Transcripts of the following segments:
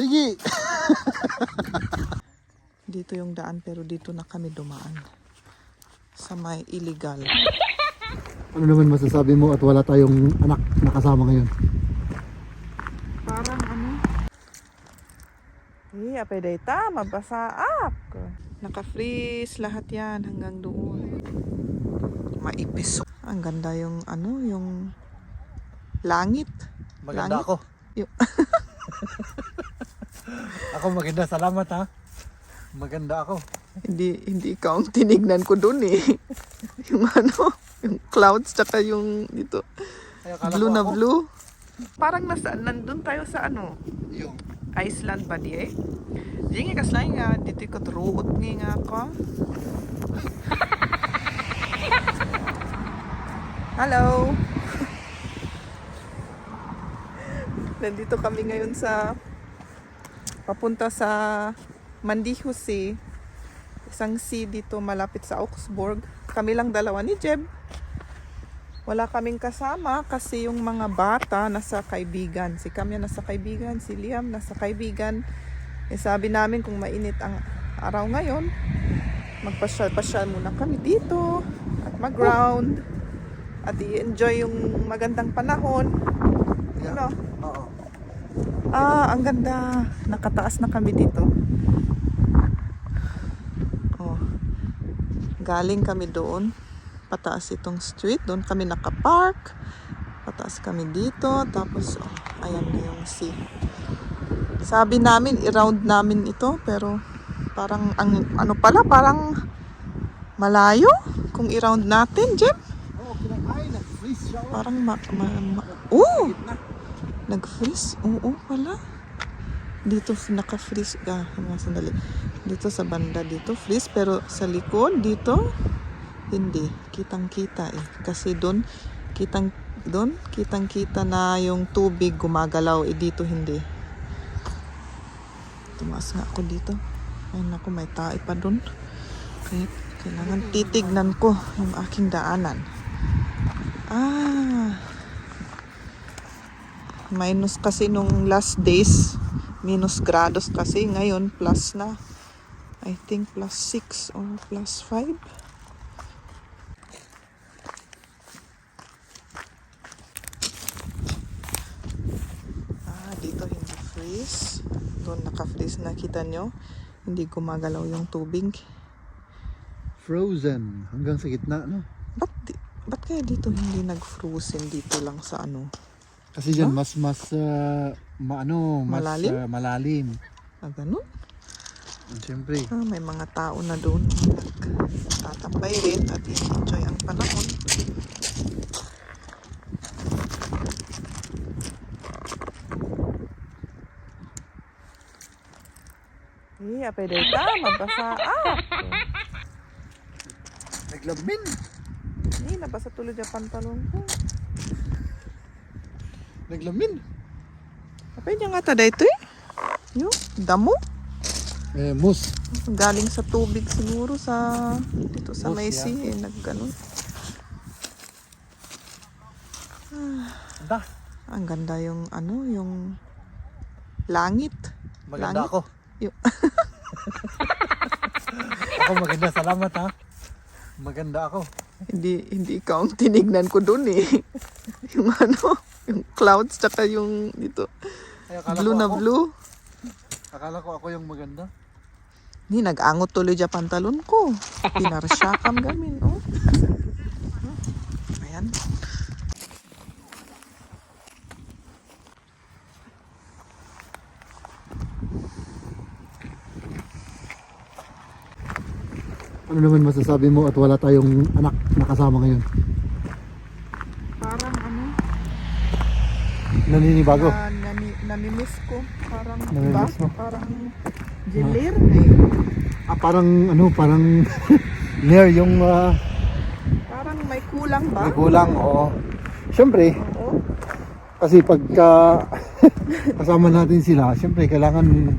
Sige! Dito yung daan pero dito na kami dumaan. Sa may illegal. Ano naman masasabi mo at wala tayong anak na kasama ngayon? Parang ano? Apay data, mabasa up. Naka-freeze lahat yan hanggang doon. Maipis. Ang ganda yung ano, yung langit. Maganda Langit? ako. Yung Ako maganda, salamat ha. Maganda ako. hindi ikaw ang tinignan ko doon eh. Yung ano, yung clouds tsaka yung dito. Ay, akala Blue ko na ako. blue. Parang nandun tayo sa ano, Yung Iceland ba di eh? Di nga kaslay nga, dito ko truot nga ako. Hello! Nandito kami ngayon sa papunta sa Mandiho Sea. Isang sea dito malapit sa Augsburg. Kami lang dalawa ni Jeb. Wala kaming kasama kasi yung mga bata nasa kaibigan. Si Kamya nasa kaibigan, si Liam nasa kaibigan. Sabi namin kung mainit ang araw ngayon, magpasyal-pasyal muna kami dito at mag-ground at i-enjoy yung magandang panahon. Yeah. Ano? Oo. Ang ganda. Nakataas na kami dito. Oh. Galing kami doon. Pataas itong street. Doon kami nakapark. Pataas kami dito. Tapos, ayan na yung sea. Sabi namin, i-round namin ito. Pero, parang, ano pala, parang malayo. Kung i-round natin, Jeb. Oo, ay, nag-freeze siya. Parang, nag-freeze? Oo pala. Dito naka-freeze. Sandali. Dito sa banda, dito freeze. Pero sa likod, dito, hindi. Kitang-kita eh. Kasi doon, kitang-kita na yung tubig gumagalaw. Dito hindi. Tumaas nga ako dito. Ay naku, may tae pa doon. Kaya kailangan titignan ko yung aking daanan. Minus kasi nung last days, minus grados kasi ngayon plus na. I think plus 6 or plus 5. Dito hindi freeze. Doon naka-freeze, nakita nyo. Hindi gumagalaw yung tubig. Frozen. Hanggang sa gitna, no? Ba't kaya dito hindi nag-frozen dito lang sa ano? Kasi dyan, mas Malalim? Malalim. Ganun? Siyempre. May mga tao na doon nagtatambay rin at enjoy ang panahon. Apay data, mabasa up. Naglamin. Nabasa tuloy yung pantalon ko. Naglamin. Apay niya nga tada ito eh. Yung damo. Mus. Galing sa tubig siguro sa dito sa Mus, Macy nagganon. Ganda. Ang ganda yung ano, yung langit. Maganda Langit? ako. Yung Ako maganda, salamat ha. Maganda ako. hindi ikaw ang tinignan ko doon eh. Yung ano, yung clouds tsaka yung dito. Ay, akala Blue ko na ako. blue. Akala ko ako yung maganda. Nag-angot tuloy dyan pantalon ko. Pinarsakam gamin, oh. Ayan. Ano naman masasabi mo at wala tayong anak na kasama ngayon? Parang ano, Naninibago. namimiss ko. Parang Namimiss mo? Parang jelir Parang near yung Parang may kulang ba? may kulang. Oo. Siyempre, Oo. kasi pagka kasama natin sila, siyempre kailangan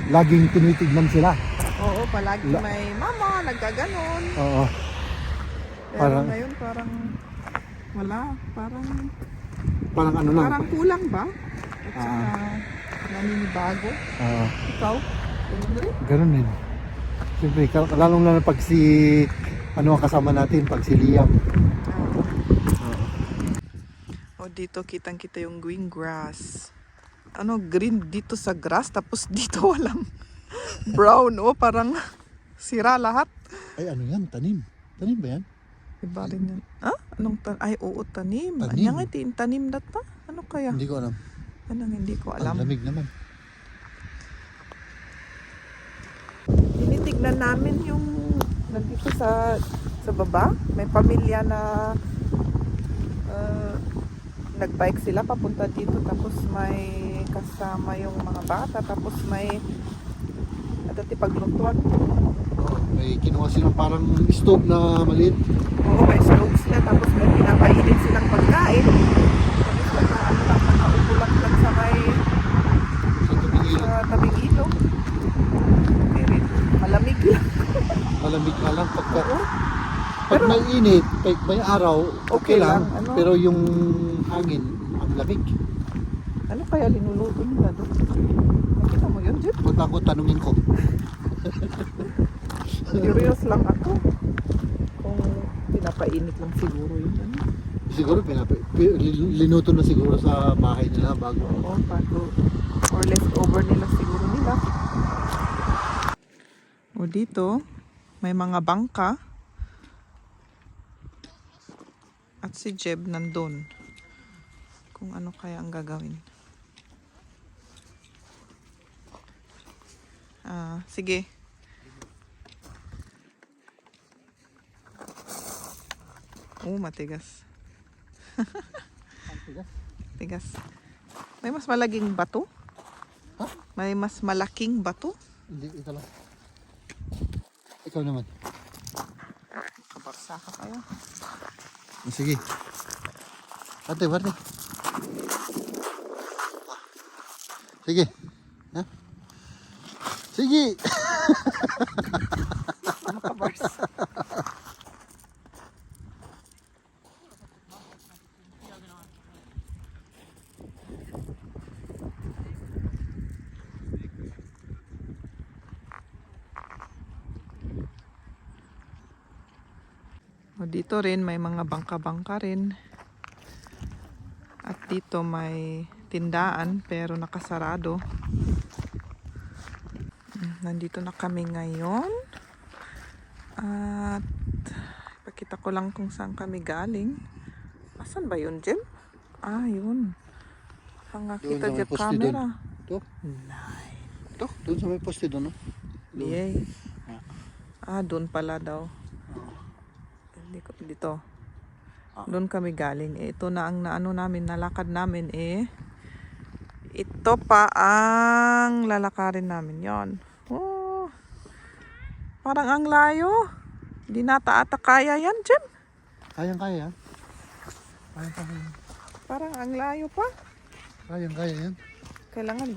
laging tinitignan sila. Oo, palagi may mama, nagkaganon. Oo. Pero Parang- ngayon parang wala. Parang ano lang. Parang kulang ba? At Ah. saka, Naninibago. Oo. Ikaw? Ganun rin? Ganun din. Siyempre, lalong lalo pag si, ano ang kasama natin, pag si Liam. O dito kitang kita yung green grass. Ano, green dito sa grass, tapos dito walang brown. O, parang sira lahat. Ay, ano yan? Tanim. Tanim ba yan? Iba rin yan. Ah? Anong ay, oo, tanim. Tanim. Anya nga, tanim data? Ano kaya? Hindi ko alam. Anong hindi ko alam. Ang lamig naman. Tinitignan namin yung nandito sa baba. May pamilya na nagbike sila papunta dito, tapos may kasama yung mga bata, tapos may dati paglutuan. Oh, may kinuha silang parang stove na maliit. Oo, may stove sila, tapos may pinapainit silang pagkain. Tapos nakaupo lang sa may Sa tabing ilog. tabing ilog. Pero malamig lang. Malamig na lang pagka. Oo. Pag may init, pag may araw, okay Okay lang. lang, ano? Pero yung hangin, ang lamig. Ano kaya linuluto nila doon? Nakita mo yun, Jeff? Punta ko, tanungin ko. Curious lang ako. Kung pinapainit lang siguro yun. Ano? Siguro, linuto na siguro sa bahay nila bago. Oo, bago. Or leftover nila siguro nila. O dito, may mga bangka. At si Jeb nandun. Kung ano kaya ang gagawin. Sige. Matigas. Tigas. May mas malaking bato? Ha? May mas malaking bato? Hindi, ito lang. Ikaw naman. Kabarsa ka kaya? Sige. Ate, barte. Sige. Ha? Sige. Ano kabarsa? O dito rin may mga bangka-bangka rin. At dito may tindaan pero nakasarado. Nandito na kami ngayon. At ipakita ko lang kung saan kami galing. Asan ba yun, Jem? Yun. Ang kita Doon sa may Jem poste camera. Ito? Ito? Doon sa may poste doon, no? Doon. Yay. Doon pala daw. Dito. Doon kami galing. Ito na ang naano namin, nalakad namin ito pa ang lalakarin namin. Yon. Oh. Parang ang layo. Hindi nata-ata kaya yan, Jem. Kayang-kaya yan. Kayang-kaya. Parang ang layo pa. Kayang-kaya yan. Kailangan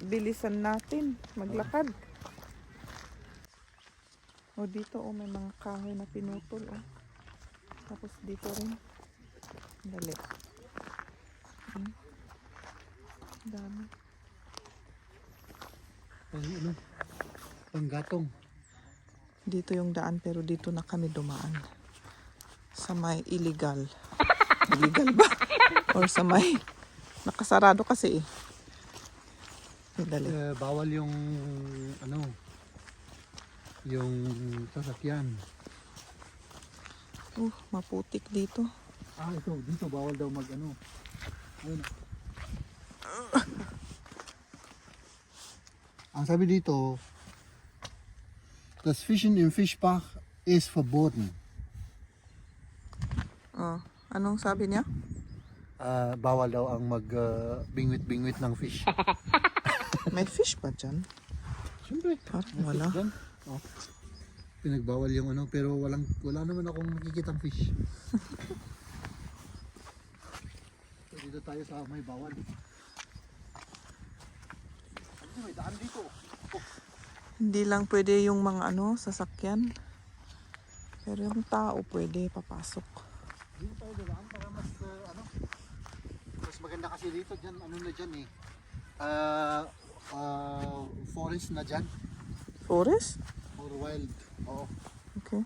bilisan natin maglakad. O dito may mga kahoy na pinutol. Tapos dito rin. Dali. Dami. Ano? Panggatong. Dito yung daan pero dito na kami dumaan. Sa may illegal. Illegal ba? Or sa may nakasarado kasi Dali. Bawal yung ano, yung sasakyan. Maputik dito. Ito, dito bawal daw mag ano. Ayun. Ang sabi dito, das Fischen im Fischbach is verboten. Anong sabi niya? Bawal daw ang mag bingwit-bingwit ng fish. May fish ba dyan? Siyempre. Parang wala. Pinagbawal yung ano, pero wala naman akong nakikitang fish. So, dito tayo sa may bawal. May daan dito. Hindi lang pwede yung mga sasakyan. Pero yung tao pwede papasok. Dito tayo dadaan para mas mas maganda kasi dito dyan, ano na dyan Forest na dyan. Forest? Or wild. Oo. Okay.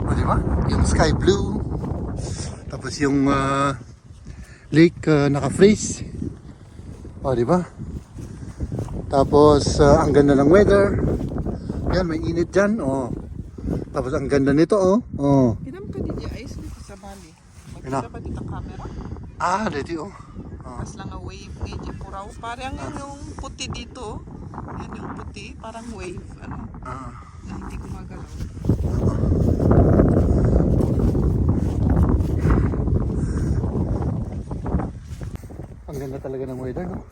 O, diba? Yung sky blue. Tapos yung lake naka-freeze. O, diba? Tapos ang ganda ng weather. Yan, may init dyan. O. Tapos ang ganda nito. O. Kinam ka di ice dito sa Bali. Ina. Magkita pa dito camera? Ah, dito. O. Pas lang nga wave ngayon di puraw. Parang yung puti dito. Yan yung puti. Parang wave. Ano? Ah. Na hindi gumagalaw. Ang ganda talaga ng weather, no?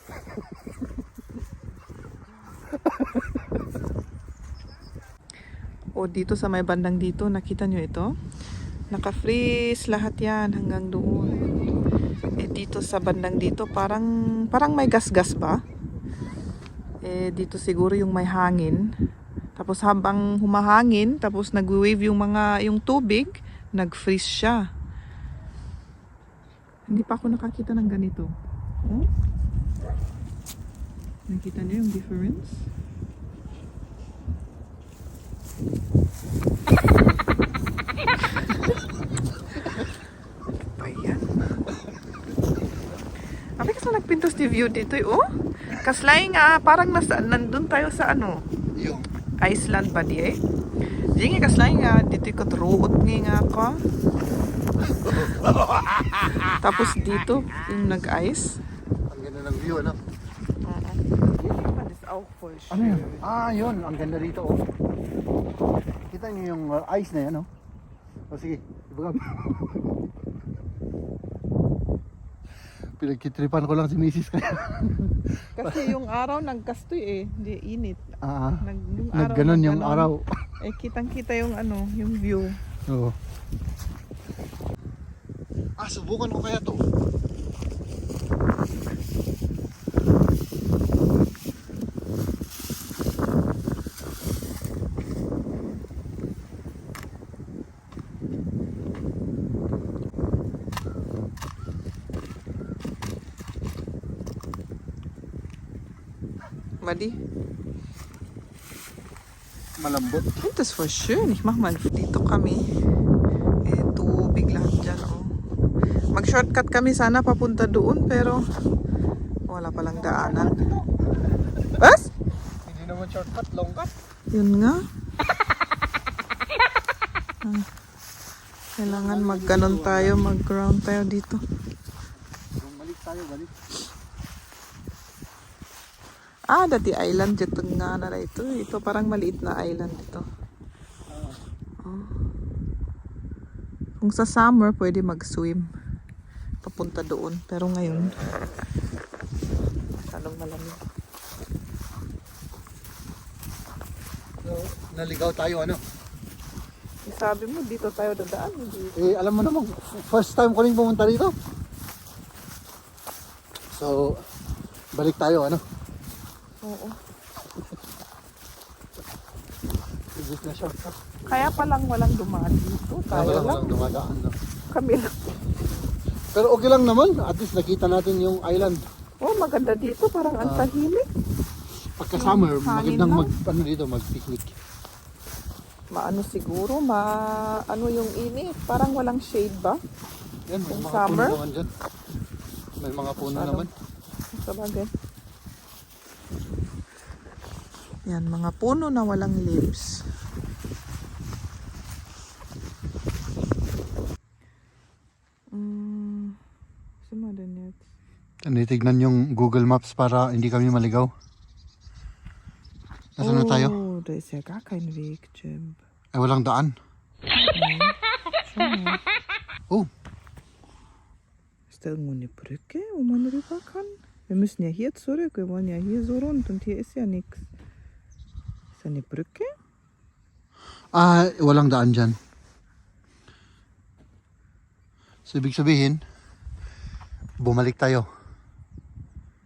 O dito sa may bandang dito, nakita nyo ito? Naka-freeze lahat yan hanggang doon. Eh dito sa bandang dito, parang may gas-gas ba? Eh dito siguro yung may hangin. Tapos habang humahangin, tapos nag-wave yung tubig, nag-freeze siya. Hindi pa ako nakakita ng ganito. Oh? Nakita niyo yung difference? Ayan. Abi kasi nagpintos di view dito oh. Kaslay nga parang nandun tayo sa ano, Yung. Iceland ba di eh? Di nga kaslay nga dito ko truot nga ako. Tapos dito yung nag-ice. Ang ganda ng view, ano? Ano yun? Ah, yun. Ang ganda dito, oh. Kita niyo yung ice na yan, oh. O sige, ibaga. Pinagkitripan ko lang si Mrs. kaya. Kasi yung araw nagkastoy eh, hindi init. Yung Nagganon yung araw. Eh kitang-kita yung ano, yung view. Oo. Subukan ko kaya to. Madi? Malambot. Das ist voll schön. Ich mach mal dito kami. Eh, tubig lahat dyan, oh. Mag-shortcut kami sana papunta doon, pero wala palang daanan. Bas? Hindi naman shortcut, long cut. Yun nga. Kailangan mag-ganon tayo, mag-ground tayo dito. Balik tayo, balik. Dati island dito nga na ito. Ito parang maliit na island ito. Oh. Kung sa summer, pwede mag-swim. Papunta doon. Pero ngayon, masyadong malamig. So, naligaw tayo, ano? Sabi mo, dito tayo dadaan. Dito. Eh, alam mo naman, first time ko rin pumunta dito. So, balik tayo, ano? Oo. Sigit na shortcut. Kaya palang walang dumaan dito. Tayo lang. Walang dumadaan, no? Kami lang. Pero okay lang naman, at least nakita natin yung island. Oh, maganda dito. Parang ang tahimik. Pagka summer, Hangin magandang lang. dito, mag-picnic. Maano siguro, ano yung init. Parang walang shade ba? Yan, may Yung mga summer? puno naman dyan. May mga puno Masyado. naman. Sa bagay. Yan, mga puno na walang leaves. Saan din yan? Tinitignan yung Google Maps para hindi kami maligaw. Nasaan na tayo? Oh, da ist ja gar kein Weg, Jim. Ay, walang daan. Schau mal. Oh, Ist da irgendwo eine Brücke, wo man rüber kann? Wir müssen ja hier zurück. Wir wollen ja hier so rund und hier ist ja nichts. Ist da eine Brücke? walang daan dyan. So, ibig sabihin, bumalik tayo.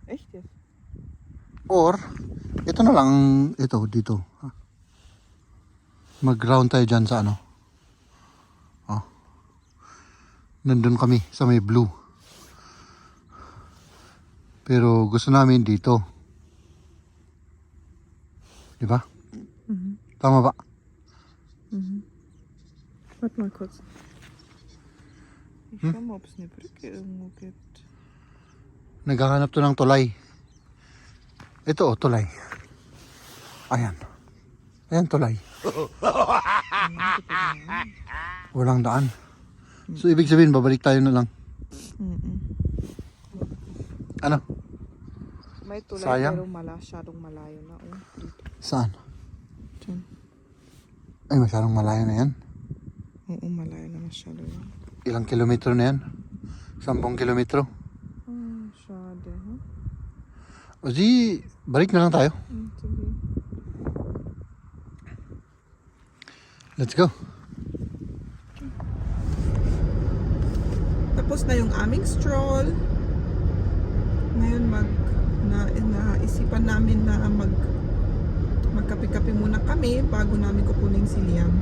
Echt jetzt? Or, ito na lang, ito, dito. Mag-round tayo dyan sa ano. Oh. Nandun kami sa may blue. Pero gusto namin dito. Di ba? Tama ba? Warte mal kurz. Ich schau mal, ob es eine Brücke irgendwo gibt. Naghahanap to ng tulay. Ito oh, tulay. Ayan. Ayan tulay. Walang daan. So ibig sabihin, babalik tayo na lang. Ano? May tulay Sayang. pero masyadong malayo na. Oh, dito. Saan? Diyan. Ay, masyadong malayo na yan. Oo, malayo na masyado yan. Ilang kilometro na yan? 10 kilometro. Masyado, ha? O di, balik na lang tayo. Sige. Let's go. Tapos na yung aming stroll. Ngayon naisipan namin na magkape-kape muna kami bago namin kukunin si Liam.